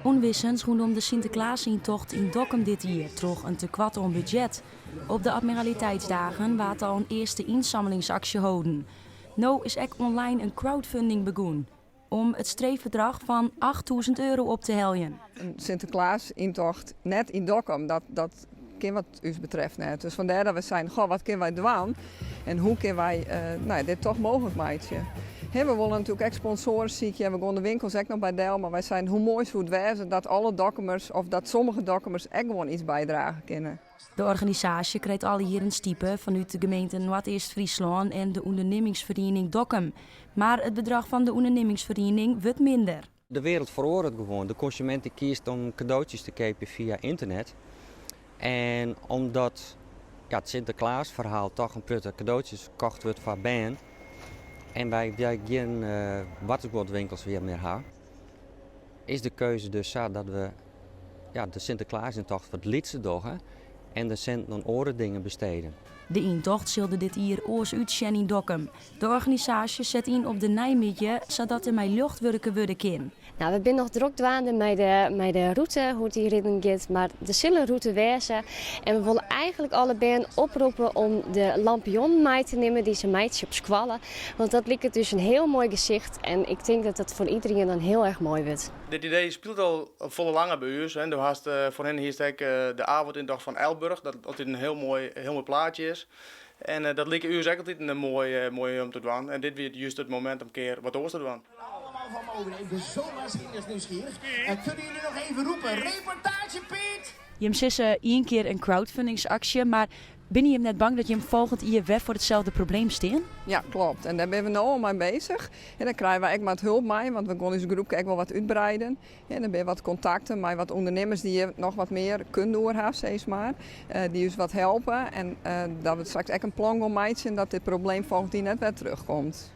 Unwissens rûnom de Sinteklaasyntocht yn Dokkum dit jier troch in tekoart oan budzjet. Op de Admiraliteitsdagen waard al in earste ynsammelingsaksje holden. No is ek online in crowdfunding begûn om it streefbedrach fan 8000 euro op te heljen. In Sinteklaasyntocht net yn Dokkum, dat, dat kin wat ús betreft net. Dus fandêr dat we seinen, goh, wat kinne wy dwaan en hoe kinne wy nou ja, dit toch mooglik meitsje. Hè, we wolle natuerlik ek sponsoaren sykje en we gean de winkels ek noch by del, mar wy seinen, hoe moai soe it wêze dat alle Dokkumers of dat sommige Dokkumers ek gewoan iets bydrage kinne. De organisaasje krijt alle jierren stipe fanút de gemeente Noardeast-Fryslân en de ûndernimmingsferiening Dokkum. Mar it bedrach fan de ûndernimmingsferiening wurdt minder. De wereld feroaret gewoan. De konsumint dy kiest om kadootsjes te keapjen fia ynternet. En omdat ja, it Sinteklaasferhaal toch in protte kadootsjes kocht wurdt foar bern en wy gjin boartersguodwinkels mear ha, is de keuze dus sa dat we ja, de Sinteklaasyntocht wat lytser dogge en de sinten oan oare dingen besteden. De yntocht sil der dit jier oars útsjen yn Dokkum. De organisaasje set yn op de neimiddei, sadat der mei ljocht wurke wurde kin. Nou, we binne noch drok dwaande mei de, mei de rûte, hoe't dy riden giet, mar der sil in rûte wêze. En we wolle eigentlik alle bern oproppe om de lampionnen mei te nimmen dy't se meitsje op skoalle. Want dat liket ús in hiel moai gesicht en ik tink dat dat foar iderien dan hiel erch moai wurdt. Dit idee spilet al folle langer by ús. Do hast foarhinne hiest ek de avondintocht fan Elburg, dat altyd in hiel moai, hiel moai plaatsje is. En dat like ús ek altyd in moai, moai om te dwaan. En dit wie just it momint om kear wat oars te dwaan. Allemaal van me over. Ik ben zo waanzinnig nieuwsgierig. En kunnen jullie nog even roepen? Reportage Piet! Jim sizze ien kear in crowdfundingsaksje, mar binne jim net bang dat jim folgjend jier wer foar itselde probleem stean? Ja, kloppet. En dêr binne we no al mei bezich. En dan krije wy ek wat help mei, want we gean ús groepke ek wol wat útbreiden. En der binne wat kontakten mei wat ûndernimmers dy't hjir noch wat mear kunde oer ha, sis mar. Dy't ús wat helpe. En dat we straks ek in plan gean meitsjen dat dit probleem folgjend jier net wer terugkomt.